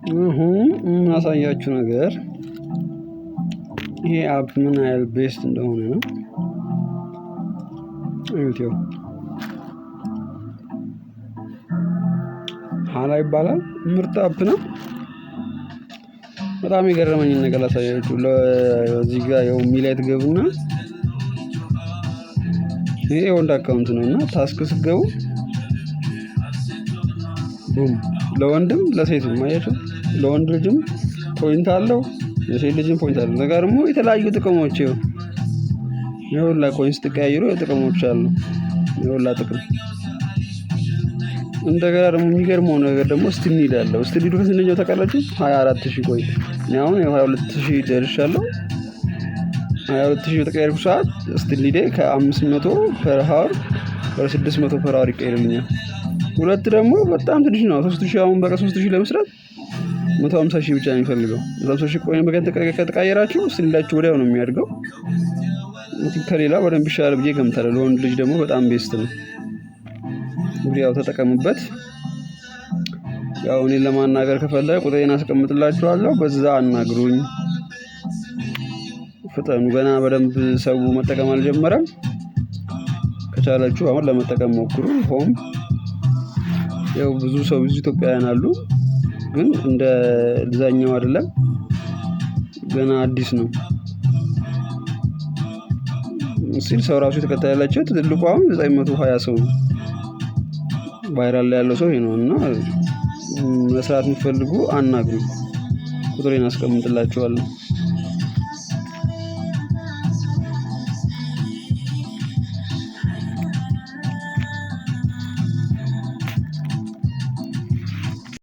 አሁን የማሳያችሁ ነገር ይሄ app ምን ያህል best እንደሆነ ነው። እዩት። ይኸው ሀላ ይባላል። ምርጥ app ነው። በጣም የገረመኝን ነገር ላሳያችሁ። እዚህ ጋር ያው ሚላይ ትገቡና ይሄ የወንድ account ነው እና task ስትገቡ boom ለወንድም ለሴትም አያችሁ፣ ለወንድ ልጅም point አለው፣ ለሴት ልጅም point አለው። እዛ ጋር ደግሞ የተለያዩ ጥቅሞች ይኸው ይኸውላ coin ስትቀያይሩ ጥቅሞች አሉ። ይኸውላ ጥቅም እንደገና ደግሞ የሚገርመው ነገር ደግሞ still need አለው። Still need ኡ ከስንተኛው ታውቃላችሁ? 24,000 coin። እኔ አሁን 22,000 ደርሻለሁ። 22,000 በተቀየርኩ ሰዓት still need ኤ ከ500 per hour ወደ 600 per hour ይቀይርልኛል። ሁለት ደግሞ በጣም ትንሽ ነው። 3,000 አሁን በቃ 3,000 ለመስራት 150,000 ብቻ ነው የሚፈልገው። 150,000 coin በቀን ከተቀየራችሁ still need ኣችሁ ወዲያው ነው የሚያድገው። ከሌላ በደንብ ይሻላል ብዬ እገምታለሁ። ለወንድ ልጅ ደግሞ በጣም best ነው። እንግዲህ ያው ተጠቀሙበት። ያው እኔን ለማናገር ከፈለገ ቁጥሬን አስቀምጥላችኋለሁ፣ በዛ አናግሩኝ። ፍጠኑ፣ ገና በደንብ ሰው መጠቀም አልጀመረም። ከቻላችሁ አሁን ለመጠቀም ሞክሩ። Home ያው ብዙ ሰው ብዙ ኢትዮጵያውያን አሉ፣ ግን እንደ ዛኛው አይደለም፣ ገና አዲስ ነው ሲል ሰው ራሱ የተከተላቸው ትልቁ አሁን 920 ሰው ነው። Viral ላይ ያለው ሰው ይሄ ነው። እና መስራት የምትፈልጉ አናግሩኝ፣ ቁጥሬን አስቀምጥላችኋለሁ።